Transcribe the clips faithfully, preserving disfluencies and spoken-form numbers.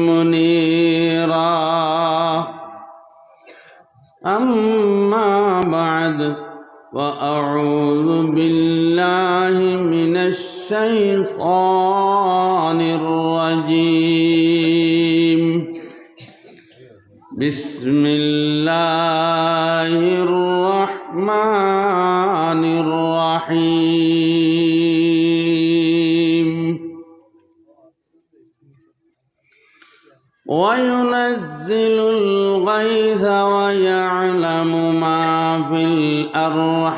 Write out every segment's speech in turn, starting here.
منيرا. أما بعد، فأعوذ بالله من الشيطان الرجيم. بسم الله الرحمن الرحيم. وينزل الغيث ويعلم ما في الأرحام.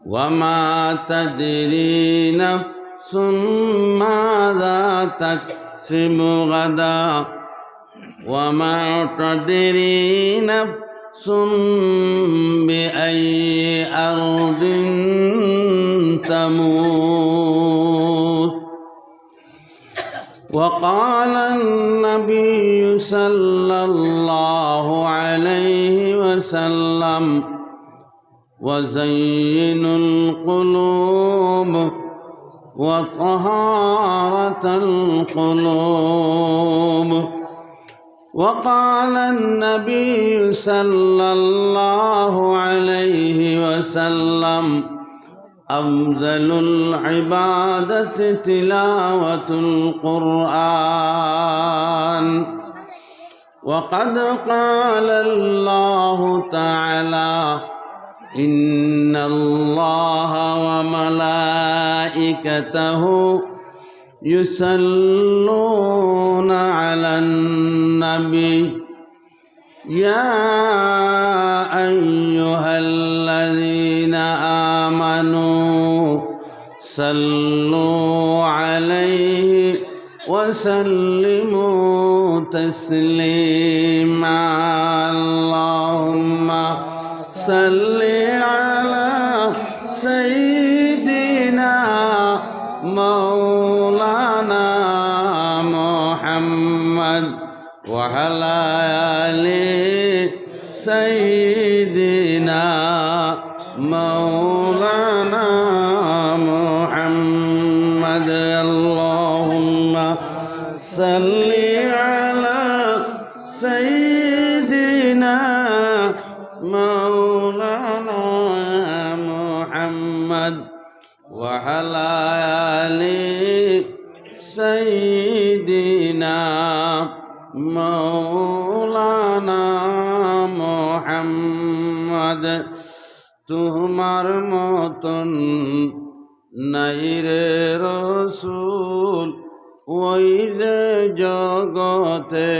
وما تدري نفس ماذا تكسب غدا. وما تدري نفس بأي أرض تموت. وقال النبي صلى الله عليه وسلم: وزين القلوب وطهارة القلوب. وقال النبي صلى الله عليه وسلم: أفضل العبادة تلاوة القرآن. وقد قال الله تعالى: إن الله وملائكته يصلون على النبي، يا أيها الذين آمنوا صلوا عليه وسلموا تسليما. اللهم صل على سيدنا مولانا محمد وعلى آل سيدنا مولانا محمد. اللهم صل على سيدنا مولانا محمد وعلى آل سيدنا مولانا محمد. তোমার মতন নাই রে রসুল ওই যে জগতে,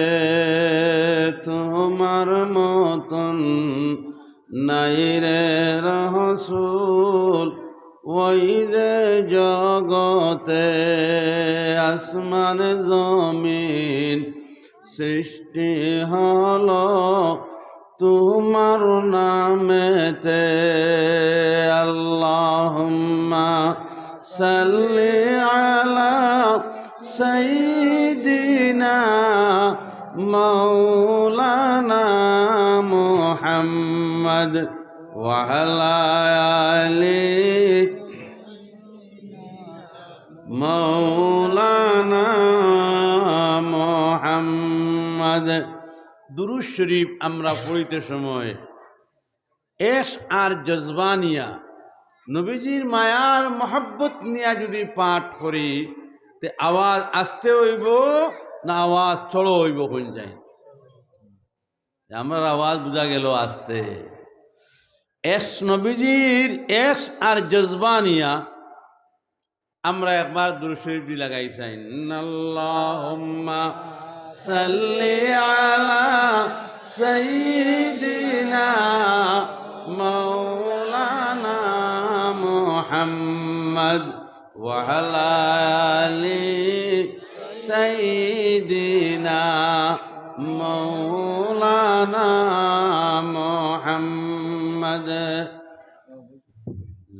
তোমার মতন নাই রে রসুল ওই যে জগতে। আসমান জমিন সৃষ্টি হলো তোমার নামেতে। اللهم صل على سيدنا مولانا محمد وعلى آل مولانا محمد। দুরূদ শরীফ আমরা পড়িতে সময় এশ আর জজবা নিয়া, নবীজির মায়ার মহব্বত নিয়া যদি পাঠ করি, তে আওয়াজ আস্তে অইবো না আওয়াজ চড়ো অইবো? কোন যায়? আমরার আওয়াজ বুঝা গেল আস্তে। এশ, নবীজির এশ আর জজবা নিয়া আমরা একবার দুরূদ শরীফ দি লাগাই চাই। اللهم صل على سيدنا مولانا محمد وعلى آل سيدنا مولانا محمد।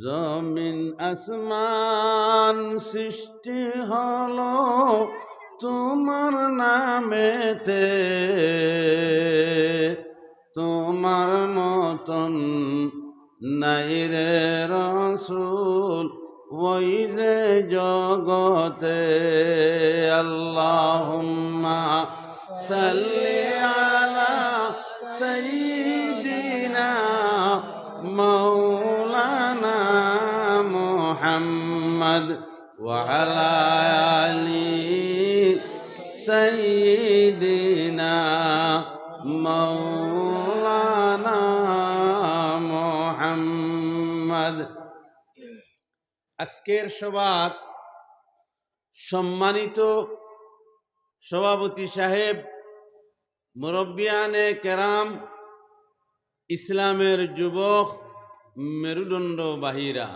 জমিন আসমান সৃষ্টি হলো তোমার নামেতে, তোমার মতন নাই রে রসুল ওই যে জগতে। আল্লাহুম্মা সাল্লি আলা সাইয়্যিদিনা মাওলানা মুহাম্মদ ওয়া আলা আলি সাইয়্যিদিনা মাওলানা মুহাম্মদ। আজকের সভার সম্মানিত সভাপতি সাহেব, মুরব্বিয়ানে কেরাম, ইসলামের যুবক, মেরুদণ্ড বাহিরা,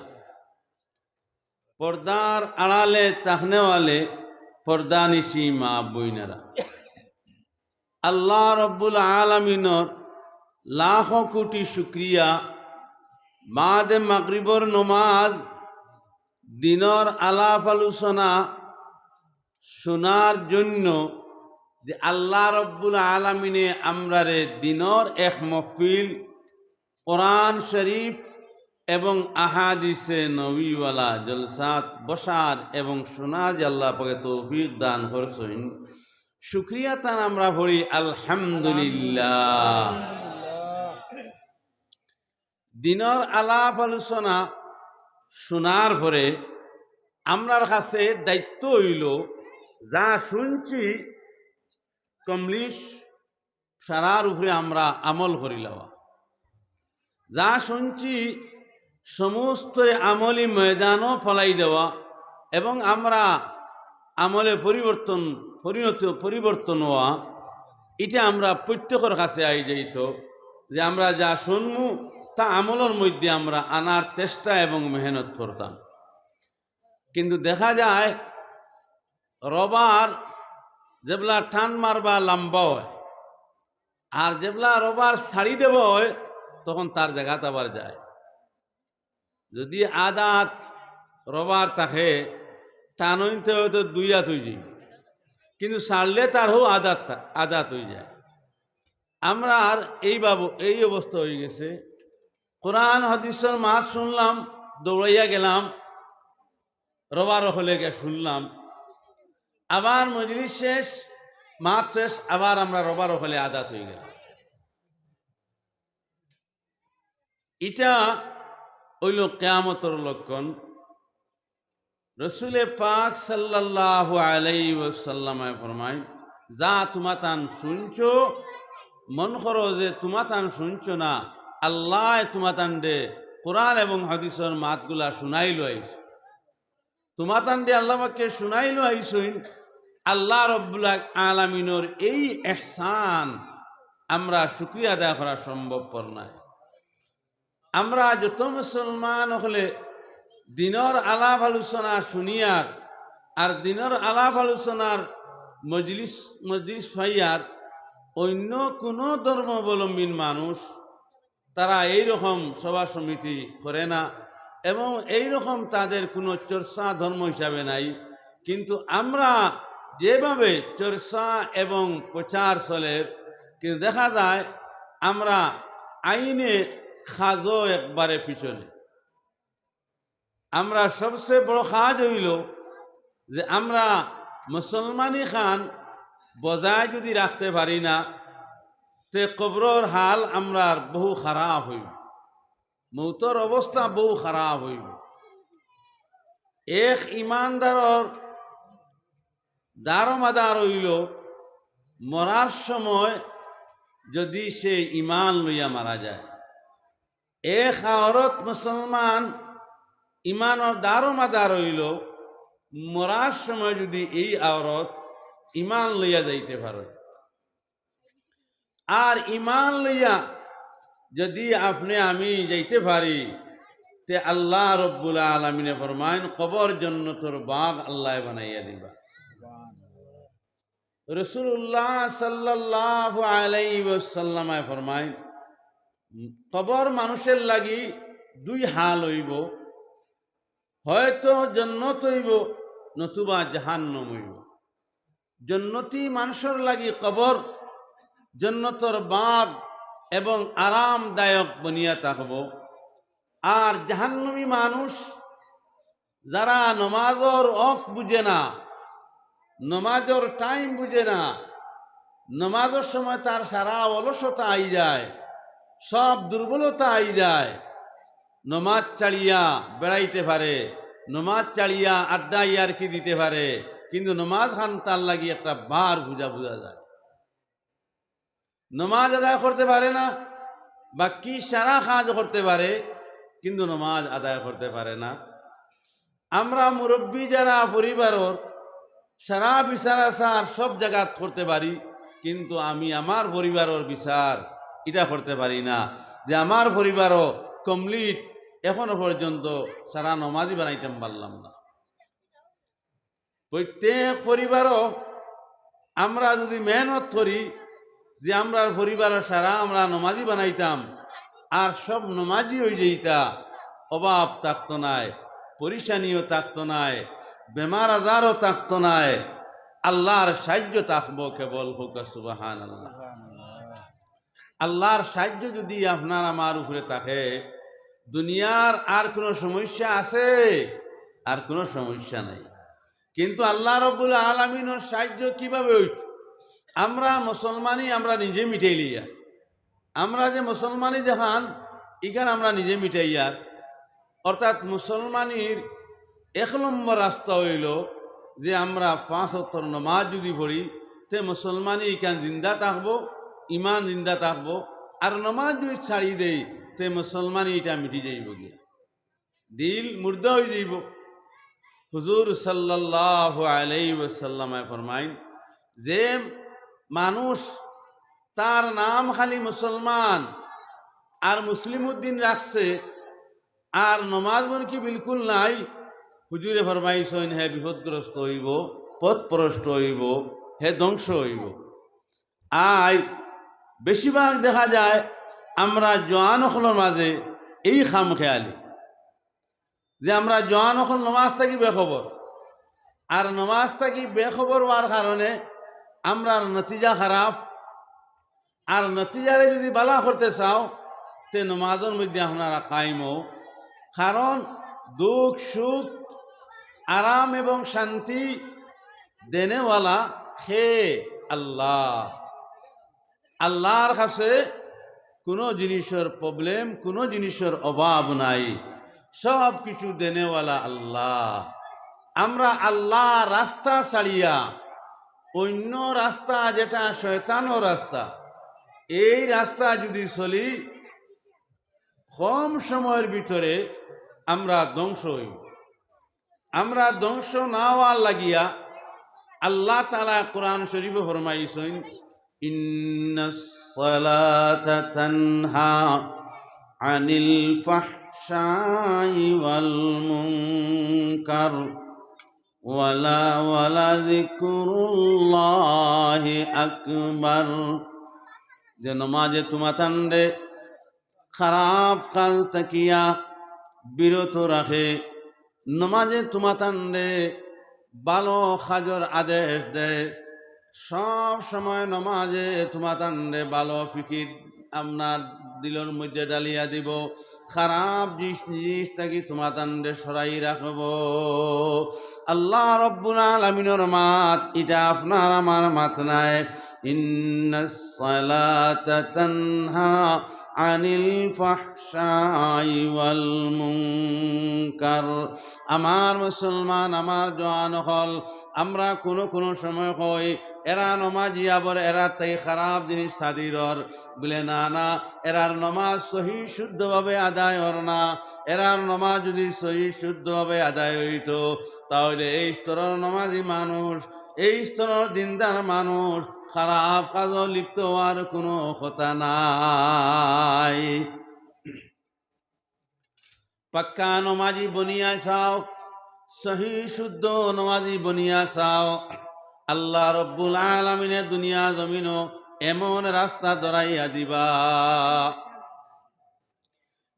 পর্দার আড়ালে থাকনেওয়ালে পর্দানিশি মা বইনারা, আল্লাহ রব্বুল আলামিনর লাখো কোটি শুকরিয়া। বাদে মাগরিবর নমাজ, দিনর আলাপ আলোচনা শোনার জন্য যে আল্লাহ রব্বুল আলামিনে আমরারে দিনর এক মহফিল, কোরআন শরীফ এবং আহাদিসে নবীওয়ালা জলসাত বসার এবং শোনার যে আল্লাহ পাকে তৌফিক দান করছইন, শুকরিয়া তান আমরা পড়ি আলহামদুলিল্লাহ। দিনর আলাপ আলোচনা শোনার পরে আমরার কাছে দায়িত্ব অইলো, যা শুনছি কমলিশ সারার উপরে আমরা আমল করিলাওয়া। যা শুনছি সমস্ত আমলি ময়দানও ফলাই দেওয়া এবং আমরা আমলে পরিবর্তন, পরিণত, পরিবর্তন হওয়া, ইটা আমরা প্রত্যেকর কাছে আই যাইতো যে আমরা যা শুনমু তা আমলর মধ্যে আমরা আনার চেষ্টা এবং মেহনত করতাম। কিন্তু দেখা যায় রবার যেবলা টান মারবা লম্বা অয়, আর যেবলা রবার ছাড়ি দেওয়া অয় তখন তার জাগাত আবার যায়। যদি আদাত রবার থাকে, টানইতে হয়তো দুই আত অইযায়, কিন্তু ছাড়লে তার হউ আদাত থা-, আদাত অইযায়। আমরার এই বাবু, এই অবস্থা অইগেছে। কোরআন হাদিসর মাত শুনলাম, দৌড়াইয়া গেলাম, রবার হলে গিয়া শুনলাম, আবার মজলিস শেষ, মাত শেষ, আবার আমরা রবার হলে আদাত অইগেলাম। ইটা অইলো কিয়ামতর লক্ষণ। রসুলে পাক সাল্লাল্লাহু আলাইহি ওয়াসাল্লামে ফরমাইন, যা তুমাতান শুনছো, মন করো যে তুমাতান শুনছো না, আল্লায় তুমাতানরে কোরআন এবং হাদিসর মাতগুলা শুনাইলো আইছে। তুমাতানরে আল্লাহ পাকে শুনাইলো আইছইন। আল্লাহ রব্বুল আলামিনর এই এহসান আমরা শুকরিয়া আদায় করা সম্ভবপর নায়। আমরা যত মুসলমান অকলে দিনর আলাপ আলোচনা শুনিয়ার, আর দিনর আলাপ আলোচনার মজলিস, মজলিস পাইয়ার, অন্য কুনু ধর্মাবলম্বীর মানুষ তারা এই রকম সভা সমিতি করে না এবং এই রকম তাদের কুনু চর্চা ধর্ম হিসাবে নাই। কিন্তু আমরা যেভাবে চর্চা এবং প্রচার চলের, কিন্তু দেখা যায় আমরা আইনে কাজও একবারে পিছনে। আমরা সবচেয়ে বড় কাজ অইলো যে আমরা মুসলমানি খান বজায় যদি রাখতে পারি না, তে কবরর হাল আমরার বহু খারাপ অইবো, মউতর অবস্থা বহু খারাপ অইবো। এক ইমানদারর দারোমাদার অইলো মরার সময় যদি সে ইমান লইয়া মারা যায়। এক আওরত মুসলমান ইমানর দারোমাদার অইলো, মরার সময় যদি এই আওরত ইমান লইয়া যাইতে পারে। আর ইমান লইয়া যদি আপনে আমি যাইতে পারি, তে আল্লাহ রব্বুল আলামিনে ফরমাইন, কবর জন্নতর বাগ আল্লায় বানাইয়া দিবা। রাসূলুল্লাহ সাল্লাল্লাহু আলাইহি ওয়াসাল্লামে ফরমাইন, কবর মানুষর লাগি দুই হাল অইবো, হয়তো জন্নত অইবো, নতুবা জাহান্নাম অইবো। জন্নতি মানুষর লাগি কবর জন্নতর বাগ এবং আরামদায়ক বনিয়া থাকবো। আর জাহান্নামী মানুষ যারা নমাজর অক্ত বুঝে না, নমাজর টাইম বুঝে না, নমাজর সময় তার সারা অলসতা আই যায়, সব দুর্বলতা আই যায়, নমাজ ছাড়িয়া বেড়াইতে পারে, নমাজ ছাড়িয়া আড্ডা ইয়ার্কি দিতে পারে, কিন্তু নমাজ খান তার লাগি একটা ভার বুঝা বুঝা যায়। নমাজ আদায় করতে পারে না, বাকি সারা কাজ করতে পারে, কিন্তু নমাজ আদায় করতে পারে না। আমরা মুরব্বি যারা পরিবারর, সারা বিচার আচার সব জাগাত করতে পারি, কিন্তু আমি আমার পরিবারর বিচার ইটা করতে পারি না, যে আমার পরিবারও কমপ্লিট এখনো পর্যন্ত সারা নমাজি বানাইতাম পারলাম না। প্রত্যেক পরিবারও আমরা যদি মেহনত করি যে আমরার পরিবারর সারা আমরা নমাজি বানাইতাম, আর সব নমাজি অই যাইতা, অভাব থাকতো নায়, পরিশানিও থাকতো নায়, বেমার আজারও থাকতো নায়, আল্লার সাহায্য থাকবো কেবল। কউক্কা সুবহানাল্লাহ। আল্লার সাহায্য যদি আপনার আমার উপরে থাকে, দুনিয়ার আর কোনো সমস্যা আছে? আর কোনো সমস্যা নাই। কিন্তু আল্লাহ রব্বুল আলামিনর সাহায্য কিভাবে অইতো? আমরা মুসলমানি আমরা নিজে মিটাইলিয়ার। আমরা যে মুসলমানি দেখান, ইখান আমরা নিজে মিটাইয়ার। অর্থাৎ মুসলমানির এক নম্বর রাস্তা অইলো যে আমরা পাঁচ ওয়াক্তর নমাজ যদি পড়ি, তে মুসলমানি ইখান জিন্দা থাকবো, ইমান জিন্দা থাকবো। আর নমাজ যদি ছাড়ি দেই, তে মুসলমানি ইটা মিটি যাইবো গিয়া, দিল মুর্দা অই যাইবো। হুজুর সাল্লাল্লাহু আলাইহি ওয়াসাল্লামে ফরমাইন, যে মানুষ তার নাম খালি মুসলমান আর মুসলিম উদ্দিন রাখছে, আর নমাজ বনকি বিলকুল নাই, হুজুরে ফরমাইছইন, হে বিপদগ্রস্ত অইবো, পথভ্রষ্ট অইবো, হে ধ্বংস অইবো। আই বেশিরভাগ দেখা যায় আমরা জোয়ান অকলর মাঝে এই খামখেয়ালি, যে আমরা জোয়ান অকল নমাজ থাকি বেখবর, আর নমাজ থাকি বেখবর অওয়ার কারণে আমরার নতিজা খারাপ। আর নতিজারে যদি বালা করতে চাও, তে নমাজর মধ্যে আপনারা কায়েম অও, কারণ দুঃখ সুখ, আরাম এবং শান্তি দেনেওয়ালা কে? আল্লাহ। আল্লাহর কাছে কোনো জিনিসর প্রবলেম, কোনো জিনিসর অভাব নাই, সব কিছু দেনেওয়ালা আল্লাহ। আমরা আল্লাহর রাস্তা ছাড়িয়া অন্য রাস্তা, যেটা শয়তানর রাস্তা, এই রাস্তা যদি চলি, কম সময়র ভিতরে আমরা ধ্বংস অইব। আমরা ধ্বংস না অওয়ার লাগিয়া আল্লাহ তাআলা কোরআন শরীফো ফরমাইছইন, "ইন্নাস সালাতা তানহা আনিল ফাহশাই ওয়াল মুনকার, ওয়ালা, ওয়ালা যিকরুল্লাহি আকবার।" যে নমাজে তুমাতানরে খারাপ কাজ থাকিয়া বিরত রাখে, নমাজে তুমাতানরে ভালো কাজর আদেশ দেয়। সব সময় নমাজে তুমাতানরে ভালো ফিকির আপনার দিলর মধ্যে ডালিয়া দিব, খারাপ জিনিস, জিনিস থাকি তুমাতানরে সরাই রাখব। আল্লাহ রব্বুল আলামিনর মাত, ইটা আপনার আমার মাত নায়। ইন্নাস সালাতা তানহা আনিল ফাহশাই ওয়াল মুনকার। আমার মুসলমান, আমার জোয়ান অকল, আমরা কোনো কোনো সময় কই, "এরা নমাজি, আবার এরার থাকি খারাপ জিনিস সাদির অর।" বলে, না, না, এরার নমাজ সহি শুদ্ধভাবে আদায় অর না। এরার নমাজ যদি সহি শুদ্ধভাবে আদায় অইতো, তাহলে এই স্তরর নমাজি মানুষ, এই স্তরর দিনদার মানুষ খারাপ কাজো লিপ্ত অওয়ার কোনো কথা নাই। পাক্কা নমাজি বনিয়া চাও, সহি শুদ্ধ নমাজি বনিয়া চাও, আল্লাহ রব্বুল আলামিনে দুনিয়া জমিনো এমন রাস্তা ধরাইয়া দিবা,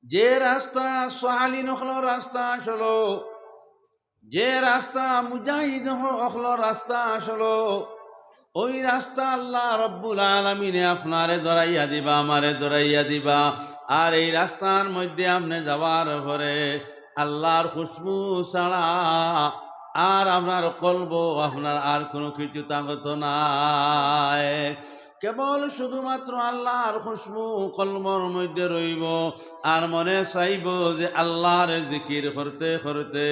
যে রাস্তা সালিহিন অকলর রাস্তা আসলো, যে রাস্তা মুজাহিদ অকলর রাস্তা আসলো, ওই রাস্তা আল্লাহ রব্বুল আলামিনে আপনারে ধরাইয়া দিবা, আমারে ধরাইয়া দিবা। আর এই রাস্তার মধ্যে আপনে যাওয়ার পরে আল্লাহর খুশবু ছাড়া আর আপনার কলবো, আপনার আর কোনো কিছু তাকতো নাই। কেবল শুধুমাত্র আল্লাহর খুশবু কলবর মধ্যে রইবো, আর মনে চাইবো যে আল্লাহর জিকির করতে করতে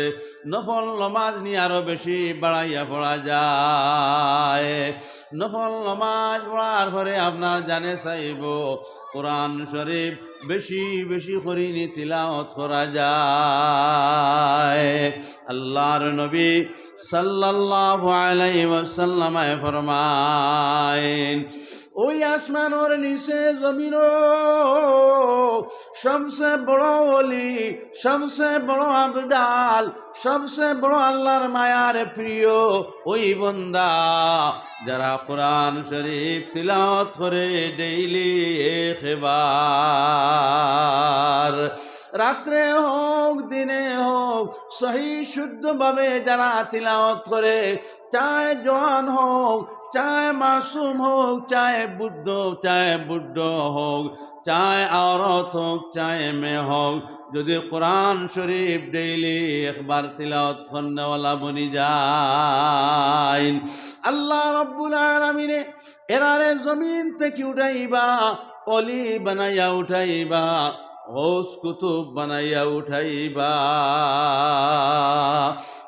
নফল নমাজ নি আরো বেশি বাড়াইয়া পড়া যায়। নফল নমাজ পড়ার পরে আপনার জানে চাইবো কোরআন শরীফ বেশি বেশি করি নি তিলাওয়াত করা যায়। আল্লাহর নবী সাল্লাল্লাহু আলাইহি ওয়াসাল্লামে ফরমাইন, ওই আসমানর নিচে জমিনো সবচে বড় ওলি, সবচে বড় আবদাল, সবচে বড় আল্লাহর মায়ার প্রিয় ওই বন্দা, যারা কোরআন শরীফ তিলাওয়াত করে ডেইলি একবার, রাত্রে হোক দিনে হোক, সহি শুদ্ধভাবে যারা তিলাওয়াত করে, চায় জোয়ান হোক, চায় মাসুম হোক, চায় বুদ্ধ, চায় বুদ্ধ হোক, চায় আওরত হোক, চায় মেয়ে হোক, যদি কোরআন শরীফ ডেইলি একবার তিলাওয়াত করনেওয়ালা বনি যায়, আল্লাহ রব্বুল আলামিনে এরারে জমিন থাকি উঠাইবা, অলি বানাইয়া উঠাইবা, গৌস কুতুব বানাইয়া উঠাইবা।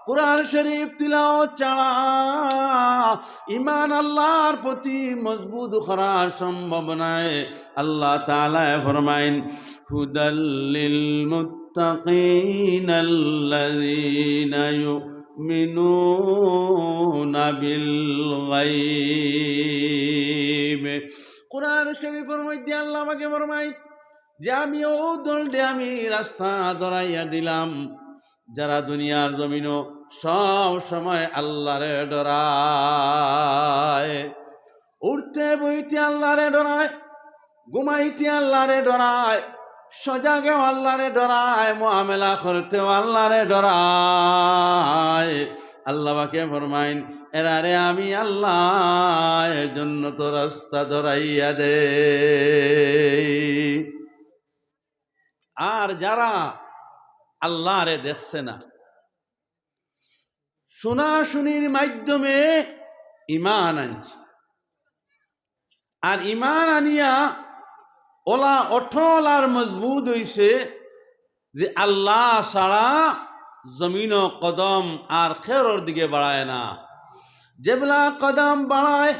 কোরআন শরীফ তিলাওয়াত ছাড়া ইমান আল্লাহর প্রতি মজবুত করা সম্ভব নয়। আল্লাহ তাআলায় ফরমাইন, هدى للمتقين الذين يؤمنون بالغيب। কোরআন শরীফর মধ্যে আল্লাহ পাকে ফরমাইন যে আমি অউ দলরে আমি রাস্তা ধরাইয়া দিলাম, যারা দুনিয়ার জমিনো সব সময় আল্লাহরে ডরায়, উঠতে বইতে আল্লাহরে ডরায়, ঘুমাইতে আল্লাহরে ডরায়, সজাগেও আল্লাহরে ডরায়, মুআমেলা করতেও আল্লাহরে ডরায়। আল্লাহ পাকে ফরমাইন, এরারে আমি আল্লাহ জন্নতর রাস্তা ধরাইয়া দেই। আর যারা আল্লাহরে দেখছে না, শোনাশুনির মাধ্যমে ইমান আনছে, আর ইমান আনিয়া ওলা অটল আর মজবুত অইছে যে আল্লাহ ছাড়া জমিনো কদম আর কেউরর দিকে বাড়ায় না। যেবলা কদম বাড়ায়,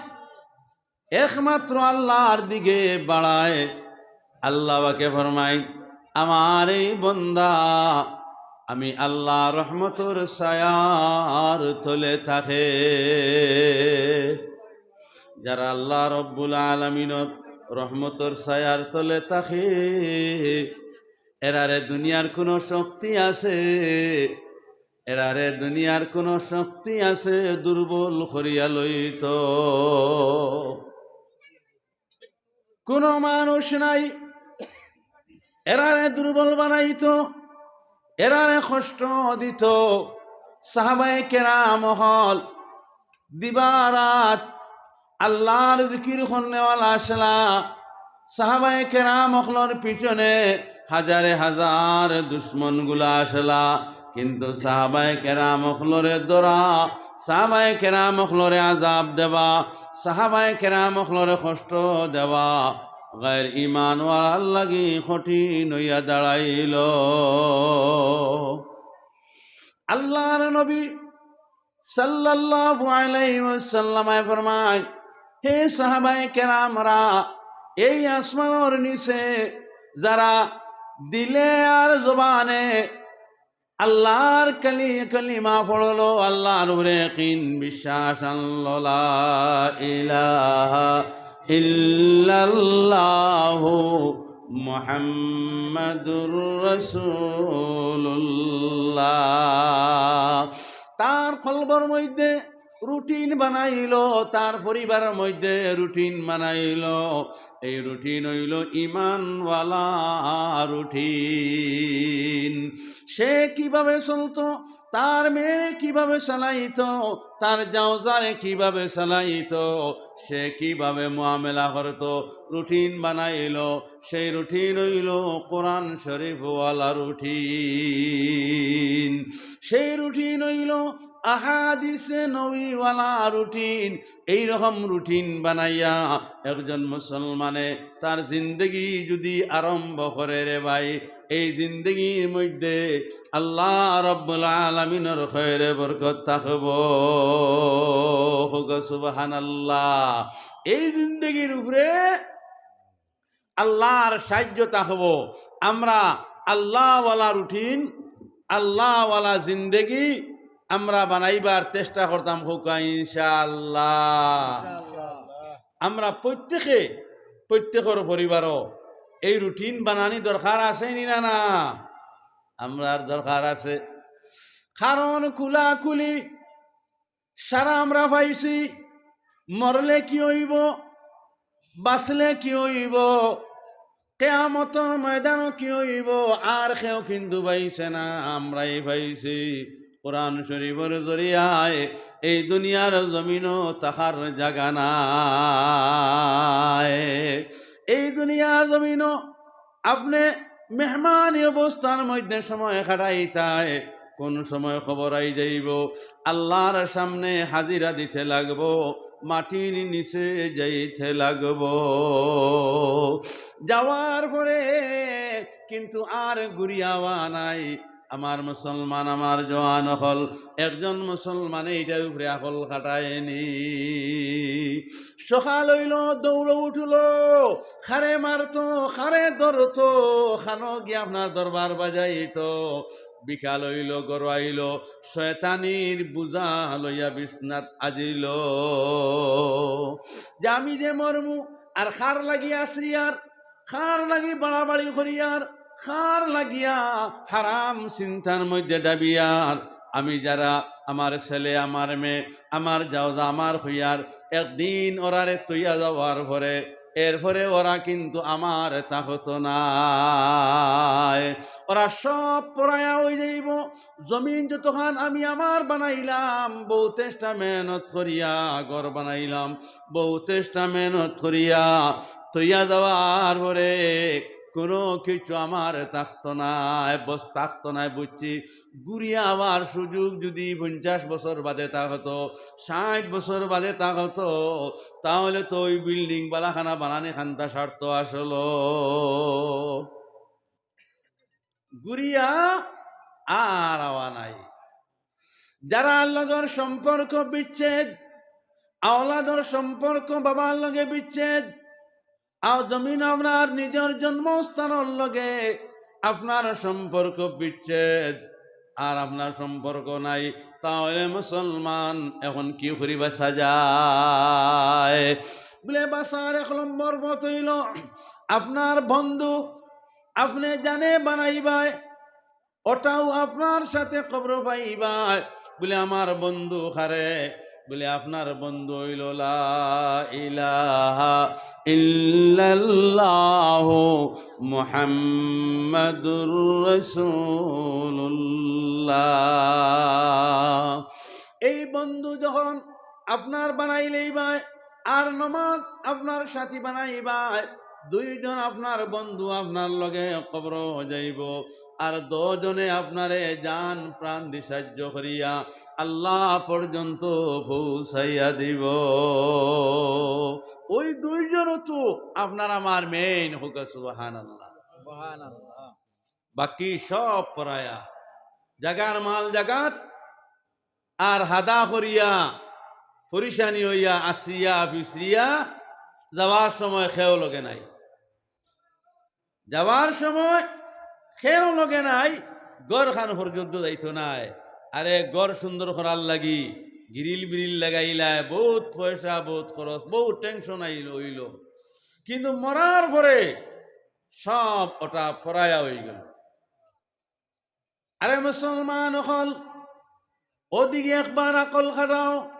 একমাত্র আল্লাহর দিকে বাড়ায়। আল্লাহ পাকে ফরমাইন, আমার এই বন্দা, আমি আল্লাহ রহমতর ছায়ার তলে থাকে। যারা আল্লাহ রব্বুল আলামিনর রহমতর ছায়ার তলে থাকে, এরারে দুনিয়ার কোনো শক্তি আছে, এরারে দুনিয়ার কোনো শক্তি আছে দুর্বল করিয়া লইতো? কোনো মানুষ নাই এরারে দুর্বল বানাইতো, এরারে কষ্ট দিতো। সাহাবায়ে কেরাম অকল দিবা রাত আল্লাহর জিকির করনেওয়ালা আছলা। সাহাবায়ে কেরাম অকলর পিছনে হাজারে হাজার দুশমনগুলা আছলা, কিন্তু সাহাবায়ে কেরাম অকলরে ধরা, সাহাবায়ে কেরাম অকলরে আজাব দেওয়া, সাহাবায়ে কেরাম অকলরে কষ্ট দেওয়া গায়ের ইমানওয়ালার লাগি কঠিন অইয়া দাঁড়াইল। আল্লাহর নবী সাল্লাল্লাহু আলাইহি ওয়াসাল্লামে ফরমায়, হে সাহাবায়ে কেরামরা, এই আসমানর নিচে যারা দিলে আর জবানে আল্লাহর কালি-, কালিমা পড়লো, আল্লাহর উপরে ইয়াকিন বিশ্বাস আনলো, লা ইলাহা ইল্লাল্লাহু মুহাম্মাদুর রাসূলুল্লাহ। তার কলবর মধ্যে রুটিন বানাইলো, তার পরিবারর মধ্যে রুটিন বানাইলো। এই রুটিন অইলো ইমানওয়ালা রুটিন। সে কিভাবে চলতো, তার মেয়েরে কিভাবে চালাইতো, তার জাওজারে কিভাবে চালাইতো, সে কিভাবে মুআমেলা করতো, রুটিন বানাইলো। সেই রুটিন অইলো কোরআন শরীফওয়ালা রুটিন। সেই রুটিন অইলো আহাদিসে নবীওয়ালা রুটিন। এই রকম রুটিন বানাইয়া একজন মুসলমানে তার জিন্দেগি যুদি আরম্ভ করে রে ভাই, এই জিন্দেগির মধ্যে আল্লাহ রব্বুল আলামিনর খয়রে বরকত থাকবো। কউক্কা সুবহানাল্লাহ। এই জিন্দেগির উপরে আল্লাহর সাহায্য থাকবো। আমরা আল্লাহওয়ালা রুটিন, আল্লাহওয়ালা জিন্দেগি আমরা বানাইবার চেষ্টা করতাম, কউক্কা ইনশাআল্লাহ। আমরা প্রত্যেকে প্রত্যেকর পরিবারও এই রুটিন বানানি দরকার আছে নি না? না, আমরার দরকার আছে। কারণ কুলাকুলি সারা আমরা পাইছি, মরলে কি অইবো, বাঁচলে কি অইবো, কিয়ামতর ময়দানো কি অইবো, আর কেউ কিন্তু পাইছে না, আমরাই পাইছি। কোরআন শরীফর জরিয়ায় এই দুনিয়ার জমিনো থাকার জাগা নাই। এই দুনিয়ার জমিনো আপনে মেহমানি অবস্থার মধ্যে সময় কাটাইতায়, কোন সময় খবর আই যাইবো, আল্লাহর সামনে হাজিরা দিতে লাগবো, মাটির নিচে যাইতে লাগবো। যাওয়ার পরে কিন্তু আর ঘুরিয়া আওয়া নাই। আমার মুসলমান, আমার জওয়ান অকল, একজন মুসলমানে ইটার উপরে আকল খাটায়নি। সকাল অইলো, দৌড় উঠলো, কারে মারতো, কারে ধরতো, কানো গিয়া আপনার দরবার বাজাইতো। বিকাল অইলো, ঘরো আইলো, শয়তানির বুঝা লইয়া বিছনাত আজিলো। যে আমি যে মরমু, আর কার লাগি আছড়িয়ার, কার লাগি বাড়াবাড়ি করিয়ার, কার লাগিয়া হারাম চিন্তার মধ্যে ডাবিয়ার। আমি যারা, আমার ছেলে, আমার মেয়ে, আমার জাওজা, আমার খুইয়ার, একদিন ওরারে থইয়া যাওয়ার পরে, এরপরে ওরা কিন্তু আমার থাকতো নায়, ওরা সব পরায়া অই যাইবো। জমিন যতখান আমি আমার বানাইলাম, বহু চেষ্টা মেহনত করিয়া ঘর বানাইলাম, বহু চেষ্টা মেহনত করিয়া থইয়া যাওয়ার পরে কোনো কিছু আমার থাকতো নায়, বস থাকতো নায়, বুঝছি। ঘুরিয়া আবার সুযোগ যুদি পঞ্চাশ বছর বাদে থাকতো, ষাইট বছর বাদে থাকতো, তাহলে তো ওই বিল্ডিং বালাখানা বানানি খান্তা সারতো আসলো। ঘুরিয়া আর আওয়া নাই। যারার লগর সম্পর্ক বিচ্ছেদ, আওলাদর সম্পর্ক বাবার লগে বিচ্ছেদ, আর জমিন আপনার নিজর জন্মস্থানর লগে আপনার সম্পর্ক বিচ্ছেদ, আর আপনার সম্পর্ক নাই, তাহলে মুসলমান এখন কি করি বাঁচা যায়? বুলে, বাঁচার এক নম্বর পথ অইলো আপনার বন্ধু, আপনে যানে বানাইবায়, ওটাও আপনার সাথে কবরো পাইবায়। বুলে, আমার বন্ধু কারে? বুলে, আপনার বন্ধু অইলো লা ইলাহা ইল্লাল্লাহু মুহাম্মাদুর রাসূলুল্লাহ। এই বন্ধু যখন আপনার বানাইলেই বায়, আর নমাজ আপনার সাথী বানাইবায়, দুইজন আপনার বন্ধু আপনার লগে কবরো যাইবো, আর দুইজনে আপনারে জান প্রাণ দি সাহায্য করিয়া আল্লাহ পর্যন্ত পৌঁছাইয়া দিবো। ওই দুইজন তো আপনার আমার মেইন, কউক্কা সুবহানাল্লাহ। সুবহানাল্লাহ। বাকি সব পরায়া, জাগার মাল জাগাত, আর হাদা করিয়া, পরিশানি অইয়া, আছড়িয়া, পিছড়িয়া যাওয়ার সময় কেউ লগে নাই। যাওয়ার সময় কেউ লগে নাই, ঘরখান পর্যন্ত যাইতো নায়। আরে, ঘর সুন্দর করার লাগি, গ্রিল ব্রিল লাগাইলায়, বহুত পয়সা, বহুত খরচ, বহুত টেনশন আইলো, অইলো, কিন্তু মরার পরে সব ওটা পরায়া অইগেলো। আরে মুসলমান অকল, ওদিকে একবার আকল খাটাও।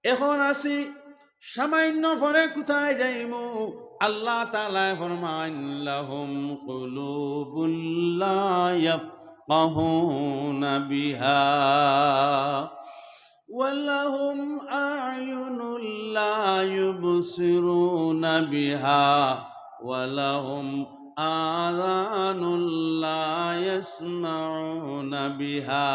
এখন আছি, সামান্য পরে কোথায় যাইমু? আল্লাহ তাআলায় ফরমাইন, "লাহুম কুলুবুল লা ইয়াফকাহুনা বিহা।" ولهم أعين لا يبصرون بها ولهم آذان لا يسمعون بها।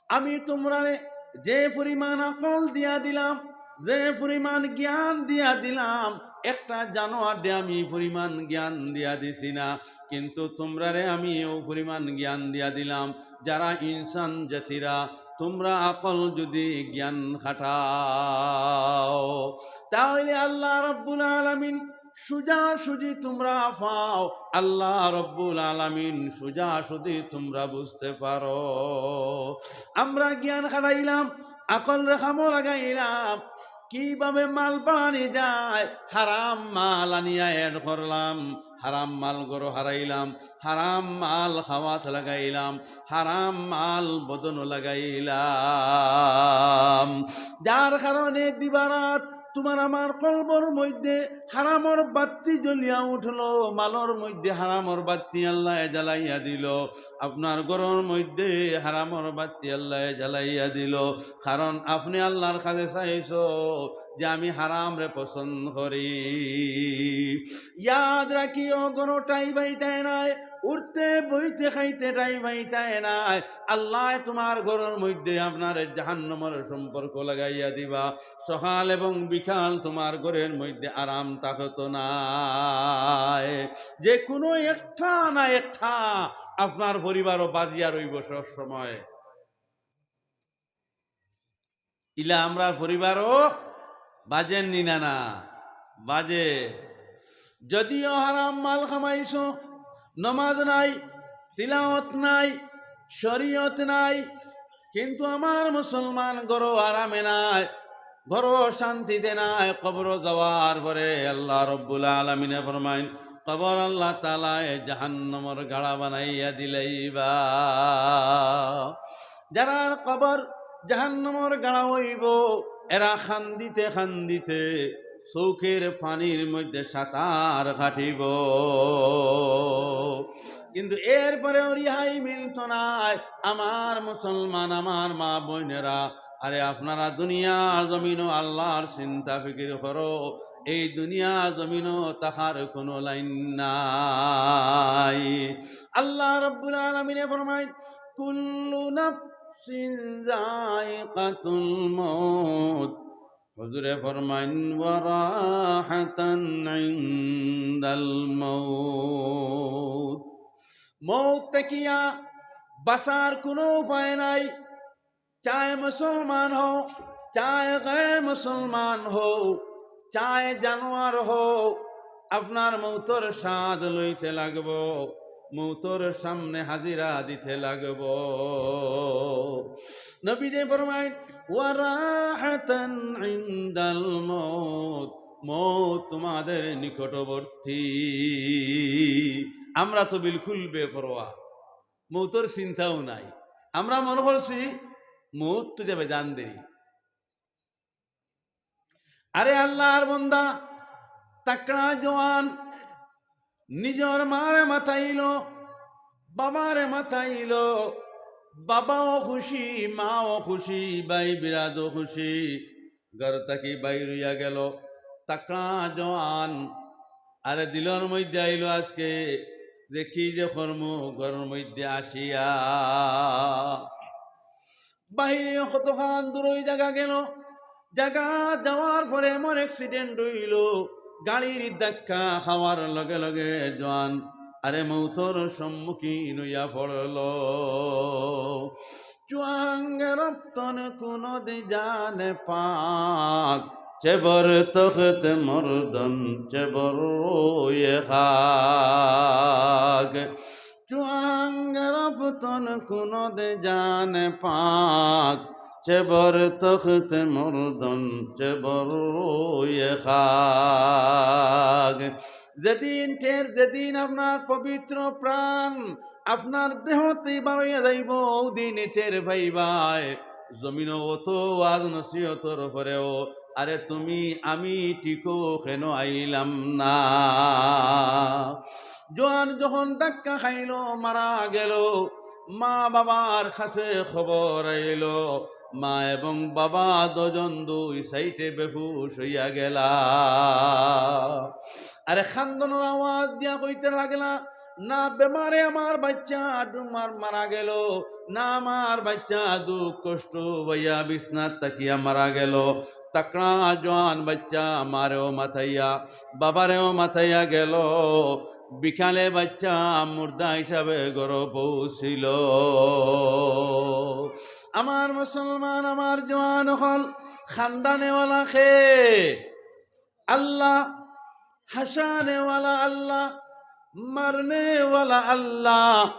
আমি তোমরারে যে পরিমাণ আকল দিয়া দিলাম, যে পরিমাণ জ্ঞান দিয়া দিলাম, একটা জানোয়াররে আমি ই পরিমাণ জ্ঞান দিয়া দিছি না, কিন্তু তোমরারে আমি অউ পরিমাণ জ্ঞান দিয়া দিলাম। যারা ইনসান জাতিরা, তোমরা আকল যুদি জ্ঞান খাটাও, তাইলে আল্লাহ রাব্বুল আলামিন সুজাসুজি তোমরা পাও, আল্লাহ রাব্বুল আলামিন সুজাসুজি তোমরা বুঝতে পারো। আমরা জ্ঞান খাটাইলাম, আকলরে কামো লাগাইলাম, কিভাবে মাল বাড়ানি যায়, হারাম মাল আনিয়া add করলাম, হারাম মাল ঘরো হারাইলাম, হারাম মাল খাওয়াত লাগাইলাম, হারাম মাল বদনো লাগাইলাম, যার কারণে দিবারাত তুমার আমার কলবর মধ্যে হারামর বাত্তি জ্বলিয়া উঠলো, মালর মধ্যে হারামর বাত্তি আল্লায় জ্বালাইয়া দিলো, আপনার ঘরর মধ্যে হারামর বাত্তি আল্লায় জ্বালাইয়া দিলো। কারণ আপনে আল্লার কাছে চাইছো যে আমি হারামরে পছন্দ করি। ইয়াদ রাখিও, ঘরো ঠাই পাইতায় নায়, উঠতে বইতে খাইতে ঠাই পাইতায় নায়। আল্লায় তুমার ঘরর মধ্যে আপনারে জাহান্নামর সম্পর্ক লাগাইয়া দিবা। সকাল এবং বিকাল তুমার ঘরর মধ্যে আরাম থাকতো নায়। যে কোনো একটা না একটা আপনার পরিবারও বাজিয়া রইবো সব সময়। ইলা আমরার পরিবারও বাজের নি না, না বাজে। যদিও হারাম মাল কামাইছো, নমাজ নাই, তিলাওয়াত নাই, শরীয়ত নাই, কিন্তু আমার মুসলমান ঘরো আরামে নাই, ঘরো শান্তিতে নাই। কবরো যাওয়ার পরে আল্লাহ রব্বুল আলামিনে ফরমাইন, কবর আল্লাহ তাআলায় জাহান্নামর গাড়া বানাইয়া দিলাইবা। যারার কবর জাহান্নামর গাড়া অইবো, এরা কান্দিতে কান্দিতে চউখর পানির মধ্যে সাঁতার কাটিবো। কিন্তু এরপরেও রিহাই মিলতো নায়। আমার মুসলমান, আমার মা বইনেরা, আরে আপনারা দুনিয়ার জমিনো আল্লার চিন্তা ফিকির করো, এই দুনিয়ার জমিনো থাকার কোনো লাইন নাই। আল্লাহ রাব্বুল আলামিনে ফরমাইন, "কুল্লু নাফসিন যায়িকাতুল মাউত।" হুজুরে ফরমাইন, "ওয়া রাহাতান ইনদাল মাউত।" মউত থাকিয়া বাঁচার কোনো উপায় নাই। চায় মুসলমান হও, চায় গায়র মুসলমান হও, চায় জানোয়ার হও, আপনার মউতর স্বাদ লইতে লাগবো, মউতর সামনে হাজিরা দিতে লাগবো। নবীজি ফরমাইন, "ওয়া রাহাতান ইনদাল মউত", মউত তোমাদের নিকটবর্তী। আমরা তো বিলকুল বেপরোয়া, মউতর চিন্তাও নাই। আমরা মনে করছি মউত তো যাবে জান দেরি। আরে আল্লার বন্দা, তাকড়া জোয়ান, নিজর মারে মাতাইলো, বাবারে মাতাইলো, বাবাও খুশি, মাও খুশি, ভাই বিরাদও খুশি। ঘর থাকি বাইর অইয়া গেলো, তাকড়া জোয়ান। আরে দিলর মধ্যে আইলো আজকে যে কি যে করমু ঘরর মধ্যে আসিয়া। বাইরে কতখান দূরই জাগা গেলো, জাগা যাওয়ার পরে এমন accident অইলো, গাড়ির ধাক্কা খাওয়ার লগে লগে জোয়ান আরে মউতর সম্মুখীন অইয়া পড়লো। چو آهنگ رفتن کند جان پاک، چه بر تخت مردن، چه بر روی خاک۔ چو آهنگ رفتن کند جان پاک، چه بر تخت مردن، چه بر روی خاک۔ যেদিন টের, যেদিন আপনার পবিত্র প্রাণ আপনার দেহ থাকি বারইয়া যাইবো, অউ দিন টের পাইবায়। জমিনো অত ওয়াজ নসিহতর পরেও, আরে তুমি আমি ঠিকও কেনে আইলাম না। জোয়ান যখন ধাক্কা খাইলো, মারা গেলো, মা বাবার কাছে খবর আইলো, মা এবং বাবা দুইজন দুই সাইডে বেহুশ অইয়া গেলা। আরে কান্দনর আওয়াজ দিয়া কইতে লাগলা, "না বেমারে আমার বাইচ্চা ডুমার মারা গেল, না আমার বাইচ্চা দুঃখ কষ্ট পাইয়া বিছনাত থাকিয়া মারা গেল।" তাকড়া জোয়ান বাইচ্চা মারেও মাতাইয়া, বাবারেও মাতাইয়া গেল। বিকালে বাইচ্চা মুর্দা হিসাবে ঘরো পৌঁছিল। আমার মুসলমান, আমার জোয়ান অকল, কান্দানেওয়ালা কে? আল্লাহ। হাসানেওয়ালা আল্লাহ, মারনেওয়ালা আল্লাহ,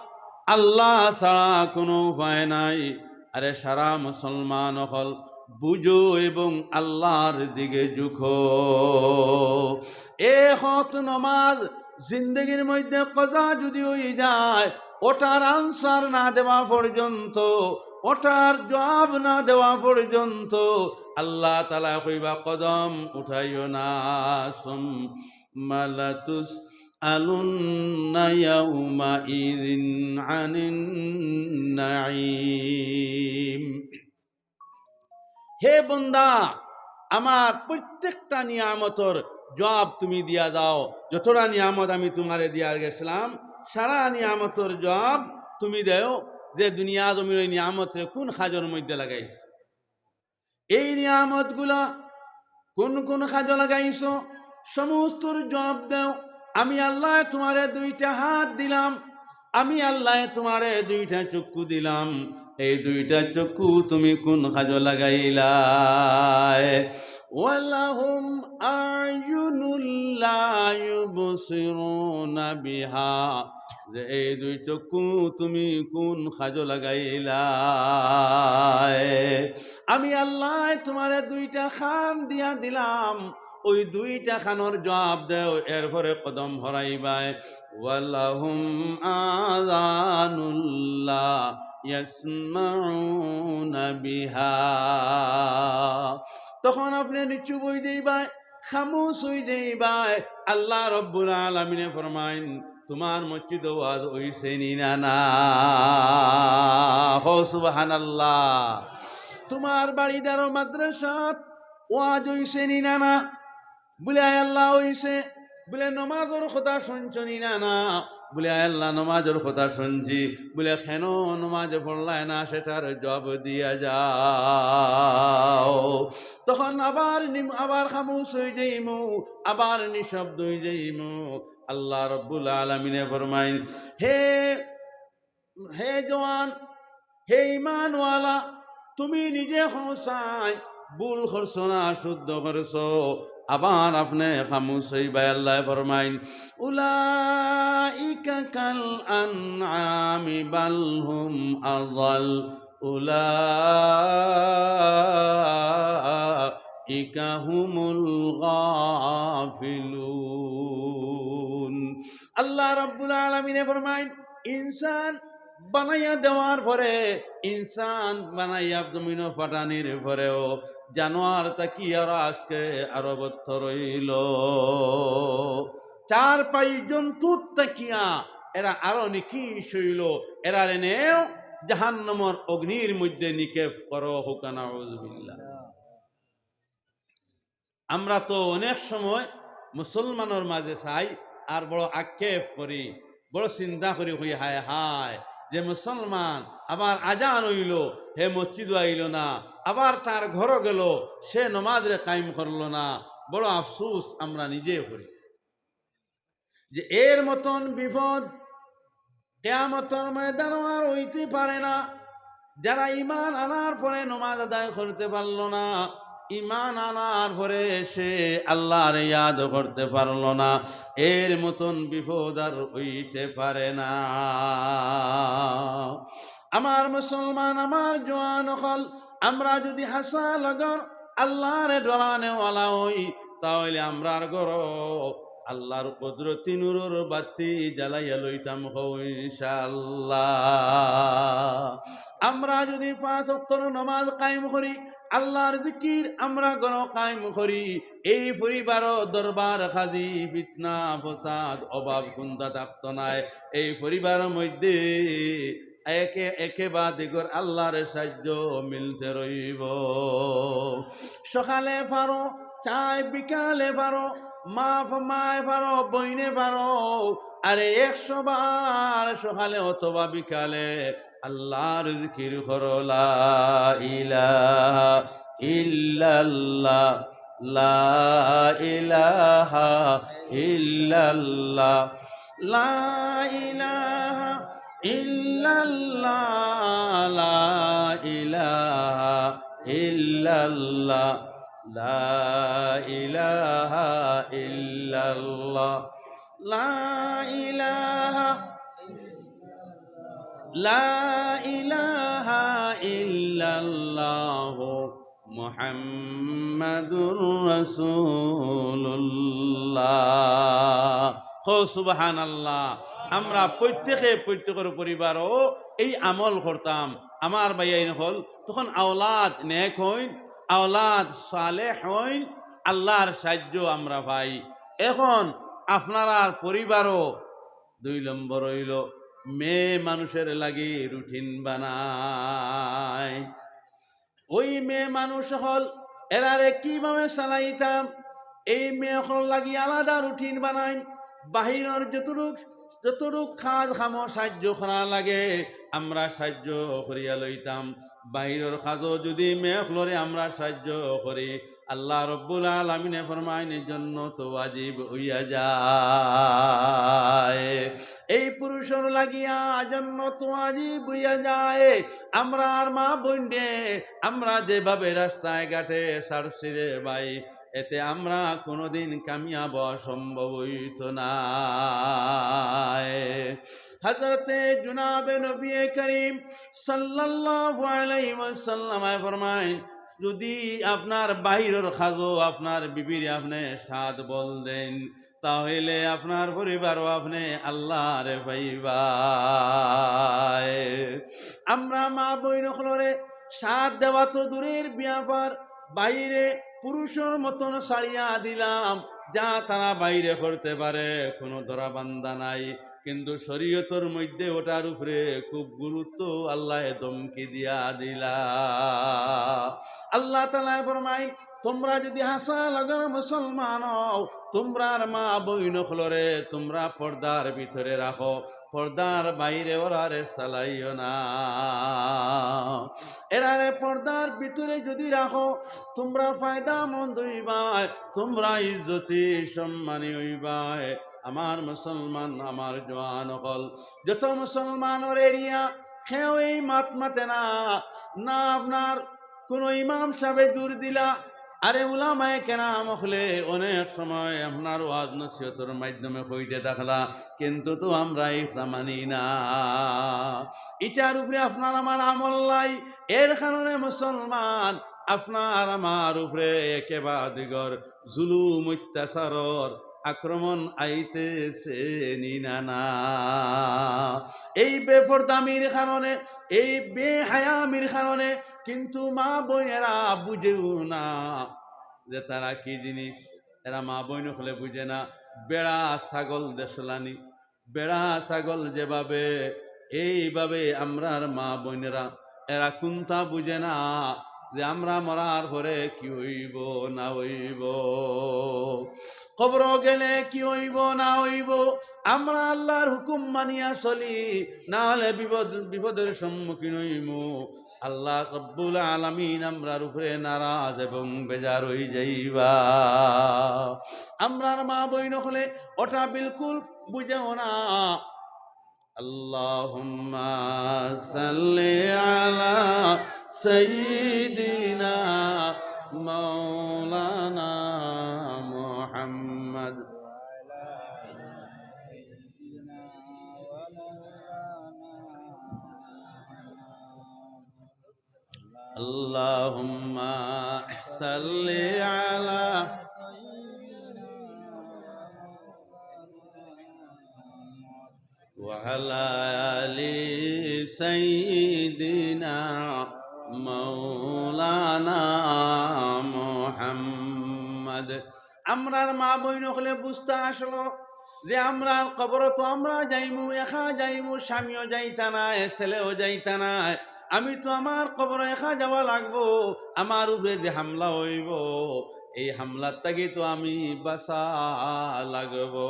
আল্লাহ ছাড়া কোনো উপায় নাই। আরে সারা মুসলমান অকল, বুঝো এবং আল্লাহর দিকে ঝুঁকো। এক ওয়াক্ত নমাজ জিন্দেগির মধ্যে কাজা যদি অই যায়, ওটার আনসার না দেওয়া পর্যন্ত, ওটার জবাব না দেওয়া পর্যন্ত আল্লাহ তাআলা কইবা, "কদম উঠাইও না।" ثم لتسألن يومئذ عن النعيم। হে বন্দা, আমার প্রত্যেকটা নিয়ামতর জবাব তুমি দিয়া যাও। যতটা নিয়ামত আমি তোমারে দিয়া গেছিলাম, সারা নিয়ামতর জবাব তুমি দেও, যে দুনিয়া জমির ওই নিয়ামতরে কোন কাজর মধ্যে লাগাইছো। এই নিয়ামতগুলা কোন কোন কাজে লাগাইছো, সমস্তর জবাব দেও। আমি আল্লাহ তোমারে দুইটা হাত দিলাম, আমি আল্লাহ তোমারে দুইটা চক্ষু দিলাম, এই দুইটা চক্ষু তুমি কোন কাজে লাগাইলায়? ولهم أعين لا يبصرون بها, যে এই দুই চক্ষু তুমি কোন কাজে লাগাইলায়? আমি আল্লাহ তোমারে দুইটা কান দিয়া দিলাম, ওই দুইটা কানর জবাব দেও, এরপরে কদম হরাইবায়। ولهم آذان لا يسمعون بها, তখন আপনে নিচু বই যাইবায়, খামোশ অই যাইবায়। আল্লাহ রব্বুল আলামিনে ফরমাইন, তোমার মসজিদো ওয়াজ অইছে নি না না? কও সুবহানাল্লাহ। তোমার বাড়িদারো মাদ্রাসাত ওয়াজ অইছে নি না না? বুলে, "আয় আল্লাহ, অইছে।" বুলে, "নমাজর কথা শুনছো নি না না?" বুলে, "আয় আল্লাহ, নমাজর কথা শুনছি।" বুলে, "কেন নমাজ পড়লায় না, সেটার জবাব দিয়া যাও।" তখন আবার নিম-, আবার খামোশ অই যাইমু, আবার নিঃশব্দ অই যাইমু। আল্লাহ রব্বুল আলামিনে ফরমাইন, হে, হে জওয়ান, হে ঈমানওয়ালা, তুমি নিজে কও চাই, ভুল করছো না শুদ্ধ করছো? আবার আপনে খামোশ অইবায়। আল্লাহ ফরমাইন, أولئك كالأنعام بل هم أضل أولئك هم الغافلون। আল্লাহ রাব্বুল আলামিনে ফরমাইন, ইনসান বানাইয়া দেওয়ার পরে, ইনসান বানাইয়া জমিনো পাঠানির পরেও জানোয়ার থাকি আরো আজকে আরো বদতর অইলো। চার পাঁচ জন্তুর থাকিয়া এরা আরো নিকৃষ্ট অইলো, এরারে নেও জাহান্নামর অগ্নির মধ্যে নিক্ষেপ করো, কও না আউযুবিল্লাহ। আমরা তো অনেক সময় মুসলমানর মাঝে চাই আর বড় আক্ষেপ করি, বড় চিন্তা করি, কই, "হায় হায়, যে মুসলমান আবার আজান অইলো, হে মসজিদো আইলো না, আবার তার ঘরো গেলো, সে নমাজরে কায়েম করলো না।" বড় আফসোস আমরা নিজে করি। যে এর মতন বিপদ কিয়ামতর ময়দানো আর অইতে পারে না। যারা ঈমান আনার পরে নমাজ আদায় করতে পারলো না, ঈমান আনার পরে সে আল্লাহরে ইয়াদ করতে পারলো না, এর মতন বিপদ আর অইতে পারে না। আমার মুসলমান, আমার জওয়ান অকল, আমরা যদি হাছা লগর আল্লাহরে ডরানেওয়ালা অই, তাহলে আমরার ঘরো আল্লাহর কুদরতি নূরর বাতি জ্বালাইয়া লইতাম, কও ইনশাআল্লাহ। আমরা যদি পাঁচ ওয়াক্তর নমাজ কায়েম করি, আল্লাহর জিকির আমরা ঘরো কায়েম করি, এই পরিবারো দরবার কাজি, ফিতনা, ফসাদ, অভাব কুন্তা থাকতো নায়। এই পরিবারর মধ্যে একে, একে বা দিগর আল্লাহর সাহায্য মিলতে রইবো। সকালে পারো, চায় বিকালে পারো, মা, মায় পারো, বইনে পারো, আরে একশো বার সকালে অথবা বিকালে আল্লাহর জিকির করো, লা ইলাহা ইল্লাল্লাহ, লা ইলাহা ইল্লাল্লাহ, লা ইলাহা ইল্লাল্লাহ, লা ইলাহা ইল্লাল্লাহ, লা ইলাহা ইল্লাল্লাহ, লা ইলাহা, লা ইলাহা ইল্লাল্লাহ, মুহাম্মাদুর রাসূলুল্লাহ। কও সুবহানাল্লাহ। আমরা প্রত্যেকে প্রত্যেকের পরিবারও এই আমল করতাম। আমার ভাইয়াইন অকল, তখন আওলাদ নেক হইন, আওলাদ সালেহ হইন, আল্লাহর সাহায্য আমরা পাই। এখন আপনারার পরিবারও দুই নম্বর অইলো, মেয়ে মানুষের লাগি রুটিন বানাই। ওই মেয়ে মানুষ অকল, এরারে কিভাবে চালাইতাম, এই মেয়ে অকলর লাগি আলাদা রুটিন বানাই। বাহিরর যতটুক, যতটুক কাজ কামো সাহায্য করা লাগে, আমরা সাহায্য করিয়া লইতাম। বাহিরর কাজও যদি মেয়ে অকলরে আমরা সাহায্য করি, আল্লাহ রব্বুল আলামিনে ফরমাইন, জন্নত ওয়াজিব অইয়া যায়। এই পুরুষর লাগিয়া জন্নত ওয়াজিব অইয়া যায়। আমরার মা বইনরে আমরা যেভাবে রাস্তায় ঘাটে ছাড়ছি রে ভাই, এতে আমরা কোনোদিন কামিয়াব হওয়া সম্ভব অইতো নায়। হযরতে জনাবে নবী করিম সাল্লাল্লাহু আলাইহি ওয়াসাল্লামে ফরমাইন, যদি আপনার বাহিরর কাজও আপনার বিবিরে আপনে সাত বল দেইন, তাহলে আপনার পরিবারও আপনে আল্লাহরে পাইবায়। আমরা মা বইন অকলরে সাত দেওয়া তো দূরের ব্যাপার, বাইরে পুরুষর মতন ছাড়িয়া দিলাম, যা তারা বাইরে করতে পারে, কোনো ধরা বান্ধা নাই। কিন্তু শরীয়তর মধ্যে ওটার উপরে খুব গুরুত্ব আল্লায় ধমকি দিয়া দিলা। আল্লাহ তাআলায় ফরমাইন, তোমরা যদি হাছা লাখান মুসলমান অও, তোমরার মা বইন অকলরে তোমরা পর্দার ভিতরে রাখো, পর্দার বাইরে ওরারে চালাইও না। এরারে পর্দার ভিতরে যদি রাখো, তোমরা ফায়দামন্দ অইবায়, তোমরা ইজ্জতি সম্মানী অইবায়। আমার মুসলমান, আমার জওয়ান অকল, যত মুসলমানর এরিয়া, কেউ এই মাত মাতে না, না আপনার কোনো ইমাম সাবে জোর দিলা, আরে উলামায়ে কেরাম অকলে অনেক সময় আপনার ওয়াজ নসিহতর মাধ্যমে কইতে থাকলা, কিন্তু তো আমরা ইটা মানি না। ইটার উপরে আপনার আমার আমল নাই, এর কারণে মুসলমান আপনার আমার উপরে একে বা দিগর জুলুম অত্যাচারর আক্রমণ আইতেছে নি না না। এই বেপর্দামির কারণে, এই বেহায়ামির কারণে কিন্তু মা বইনেরা বুঝেও না যে তারা কি জিনিস। এরা মা বইন অকলে বুঝে না, বেড়া ছাগল দেশলানি, বেড়া ছাগল যেভাবে, এইভাবে আমরার মা বইনেরা, এরা কুন্তা বুঝে না যে আমরা মরার পরে কি অইবো না অইবো, কবরো গেলে কি অইবো না অইবো। আমরা আল্লাহর হুকুম মানিয়া চলি, না হলে বিপদ, বিপদের সম্মুখীন অইমু। আল্লাহ রব্বুল আলামিন আমরার উপরে নারাজ এবং বেজার অই যাইবা। আমরার মা বইন অকলে ওটা বিলকুল বুঝেও না। اللهم صل على سيدنا مولانا محمد. اللهم صل على وعلى آل سيدنا مولانا محمد. আমরার মা বইন অকলে বুঝতা আসলো, যে আমরার কবরো তো আমরা যাইমু, একা যাইমু, স্বামীও যাইতা নায়, ছেলেও যাইতা নায়, আমি তো আমার কবরো একা যাওয়া লাগবো, আমার উপরে যে হামলা অইবো, এই হামলার থাকি তো আমি বাঁচা লাগবো।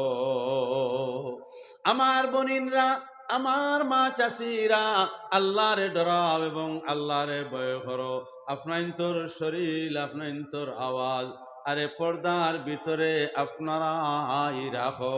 আমার বইনরা, আমার মা চাচিরা, আল্লারে ডরাও এবং আল্লারে ভয় করো। আপনাইন্তর শরীর, আপনাইন্তর আওয়াজ, আরে পর্দার ভিতরে আপনারাই রাখো।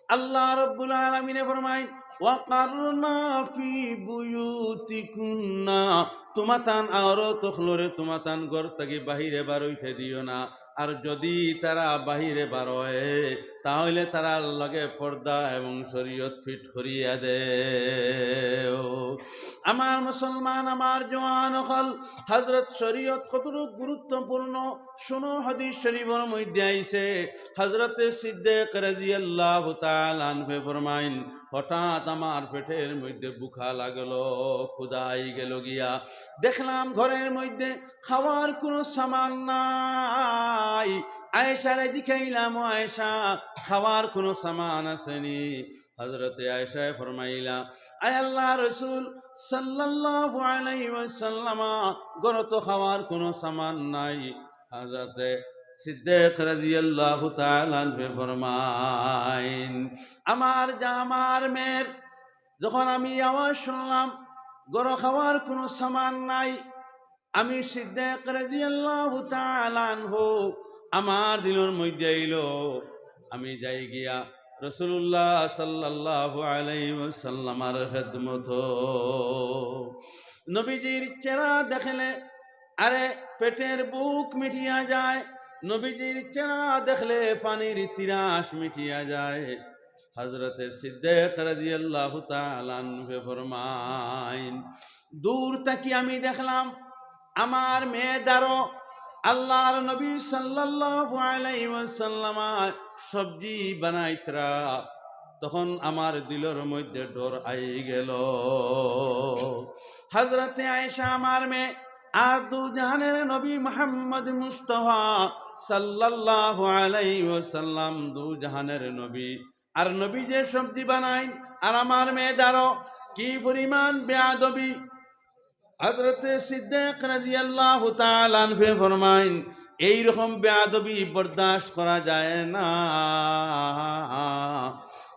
আল্লাহ রাব্বুল আলামিনে ফরমাইন, "ওয়াকারনা ফি বুয়ুতিকুন্না", তুমাতান আওরত অকলরে তুমাতান ঘর থাকি বাহিরে বার অইতে দিও না। আর যদি তারা বাহিরে বার অয়, তাহলে তারার লগে পর্দা এবং শরীয়ত ফিট করিয়া দেও। আমার মুসলমান, আমার জওয়ান অকল, হযরত শরীয়ত কতটুকু গুরুত্বপূর্ণ, শুনো, হাদিস শরীফর মধ্যে আইছে, হযরতে সিদ্দিক রাদিয়াল্লাহু তাআলা আনহু ফরমাইন, হঠাৎ আমার পেটের মধ্যে ভুখা লাগলো, ক্ষুধা আই গেল গিয়া, দেখলাম ঘরের মধ্যে খাওয়ার কোনো সামান নাই। আয়েশারে জিকাইলাম, "ও আয়েশা, খাওয়ার কোনো সামান আছেনি?" হযরতে আয়েশায় ফরমাইলা, "আয় আল্লাহর রাসূল সাল্লাল্লাহু আলাইহি ওয়াসাল্লাম, ঘরো তো খাওয়ার কোনো সামান নাই।" হযরতে সিদ্দিক রাদিয়াল্লাহু তাআলা আনহু ফরমাইন, আমার যা-, আমার মেয়ের যখন আমি আওয়াজ শুনলাম, ঘরো খাওয়ার কোনো সামান নাই, আমি সিদ্দিক রাদিয়াল্লাহু তাআলা আনহু, আমার দিলর মধ্যে আইলো, আমি যাই গিয়া রাসূলুল্লাহ সাল্লাল্লাহু আলাইহি ওয়াসাল্লামর খেদমতো। নবীজির চেহারা দেখলে আরে পেটের ভুক মিটিয়া যায়, নবীজির চেহারা দেখলে পানির তিরাস মিটিয়া যায়। হযরতে সিদ্দিক রাদিয়াল্লাহু তাআলা আনহু ফরমাইন, দূর থাকি আমি দেখলাম আমার মেয়ে দারো আল্লাহর নবী সাল্লাল্লাহু আলাইহি ওয়াসাল্লাম সবজি বানাইতরা, তখন আমার দিলর মধ্যে ডর আই গেল। হযরতে আয়েশা আমার মেয়ে, আর দু জাহানের নবী মুহাম্মদ মুস্তাফা সাল্লাল্লাহু আলাইহি ওয়াসাল্লাম, দু জাহানের নবী, আর নবী যে সবজি বানাইন, আর আমার মেয়ে দারো, কি পরিমাণ বেয়াদবি। হযরতে সিদ্দিক রাদিয়াল্লাহু তাআলা আনহু ফরমাইন, "এইরকম বেয়াদবি বরদাস্ত করা যায় না।"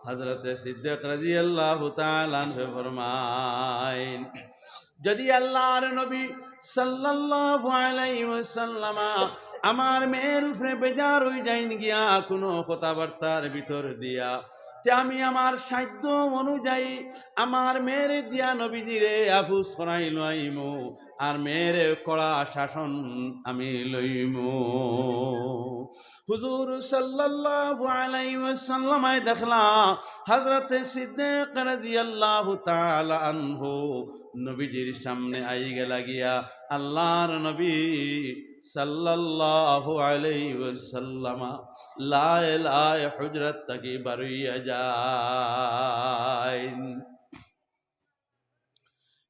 হযরতে সিদ্দিক রাদিয়াল্লাহু তাআলা আনহু ফরমাইন, যদি আল্লাহর নবী সাল্লাল্লাহু আলাইহি ওয়াসাল্লাম আমার মেয়ের উপরে বেজার অই যাইন গিয়া কোনো কথাবার্তার ভিতর দিয়া, তে আমি আমার সাধ্য অনুযায়ী আমার মেয়েরে দিয়া নবীজিরে আফুস করাই লইমু, আর মেয়েরে কড়া শাসন আমি লইমু। হুজুর সাল্লাল্লাহু আলাইহি ওয়াসাল্লামে দেখলা হযরতে সিদ্দিক রাদিয়াল্লাহু তাআলা আনহু নবীজির সামনে আই গেলা গিয়া আল্লাহর নবী সাল্লাল্লাহু আলাইহি ওয়াসাল্লাম লায় লায় হুজরাত থাকি বারইয়া যাইন।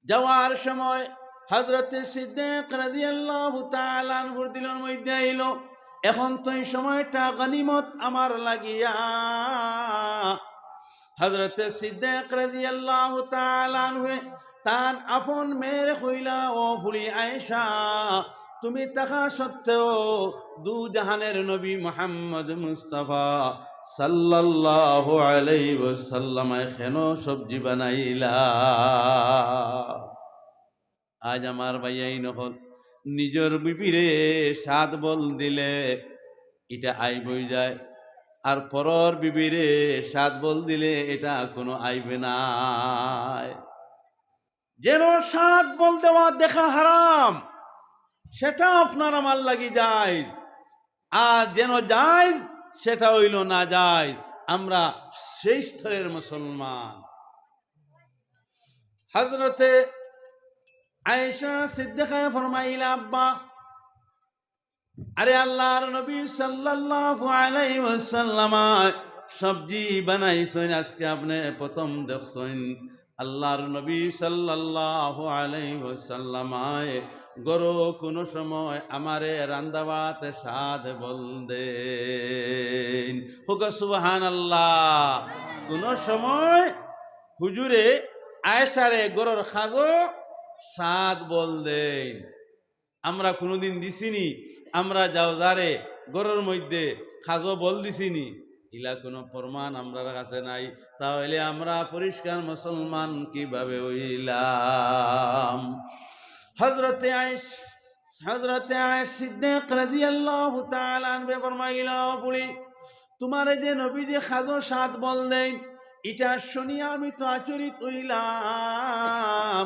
যাওয়ার সময় হযরতে সিদ্দিক রাদিয়াল্লাহু তাআলা আনহুর দিলর মধ্যে আইলো, এখন তো এই সময়টা গনিমত আমার লাগিয়া। হযরতে সিদ্দিক রাদিয়াল্লাহু তাআলা আনহু তান আপন মেয়েরে কইলা, "ও ফুড়ি আয়েশা, তুমি থাকা সত্ত্বেও দু জাহানের নবী মুহাম্মদ মুস্তাফা সাল্লাল্লাহু আলাইহি ওয়াসাল্লামে কেন সবজি বানাইলা?" আজ আমার ভাইয়াইন অকল, নিজর বিবিরে সাত বল দিলে ইটা আইব অই যায়, আর পরর বিবিরে সাত বল দিলে ইটা কোনো আইব নায়। যেন সাত বল দেওয়া দেখা হারাম, সেটা আপনার আমার লাগি জায়েজ। আর যেন জায়েজ, সেটা অইলো নাজায়েজ। আমরা সেই স্তরের মুসলমান। হযরতে আয়েশা সিদ্দিকায় ফরমাইলা, "আব্বা, আরে আল্লাহর নবী সাল্লাল্লাহু আলাইহি ওয়াসাল্লাম সবজি বানাইছইন, আজকে আপনে প্রথম দেখছইন, আল্লাহর নবী সাল্লাল্লাহু আলাইহি ওয়াসাল্লামায় ঘরো কুনু সময় আমারে রান্দা বাড়াতে সাদ বল দেইন। কউক্কা সুবহানাল্লাহ। কুনু সময় হুজুরে আয়েশারে ঘরর কাজো সাদ বল দেইন। আমরা কুনুদিন দিছিনি, আমরা যাওজারে ঘরর মইধ্যে কাজো বল দিছিনি? ইলা কুনু প্রমাণ আমরার কাছে নাই। তাইলে আমরা পরিষ্কার মুসলমান কিভাবে অইলাম? হযরতে আয়েশ-, হযরতে আয়েশ সিদ্দিক রাদিয়াল্লাহু তাআলা আনহু ফরমাইলা, বুড়ি, তুমারে যে নবীজি কাজো সাদ বল দেইন, ইটা হুনিয়া আমি তো আচরিত অইলাম।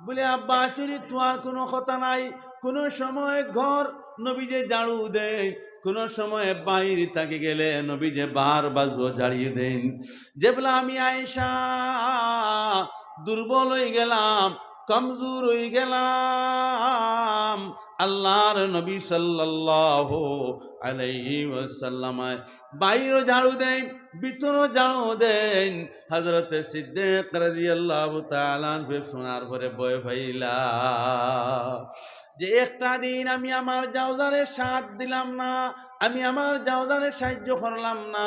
বুলে, আব্বা, আচরিত অওয়ার কুনু কথা নাই। কুনু সময় ঘর নবীজি ঝাড়ু দেইন, কুনু সময় বাইর থাকি গেলে নবীজি বার বাজু ঝাড়ি দেইন। যেবলা আমি আয়েশা দুর্বল অইগেলাম, কমজোর অইগেলাম, আল্লাহর নবী সাল্লাল্লাহু আলাইহি ওয়াসাল্লামায় বাইরও ঝাড়ু দেইন, ভিতরও ঝাড়ু দেইন। হযরতে সিদ্দিক রাদিয়াল্লাহু তাআলা আনহু হুনার পরে ভয় পাইলা যে একটা দিন আমি আমার যাওজারে সাদ দিলাম না, আমি আমার যাওজারে সাহায্য করলাম না,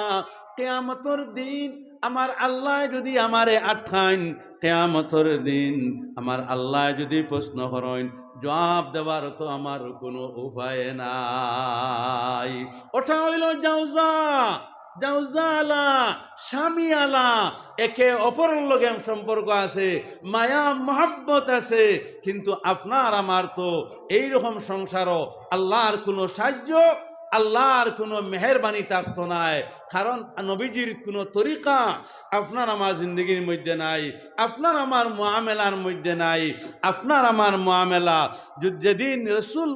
কিয়ামতর দিন আমার আল্লায় যুদি আমারে আটকাইন, কিয়ামতর দিন আমার আল্লায় যুদি প্রশ্ন করইন, জুয়াব দেওয়ার তো আমার কুনু উপায় নাই। ওটা অইলো যাওজা, যাওজা আলা, স্বামী আলা, একে অপরর লগে সম্পর্ক আছে, মায়া মহব্বত আছে, কিন্তু আপনার আমার তো এইরকম সংসারও আল্লাহর কুনু সাহায্য, আল্লাহর কুনু মেহেরবানি থাকতো নায়। কারণ নবীজির কুনু তরিকা আপনার আমার জিন্দেগির মইধ্যে নাই, আপনার আমার মুআমেলার মইধ্যে নাই। আপনার আমার মুআমেলা যুদ-, যেদিন রসুল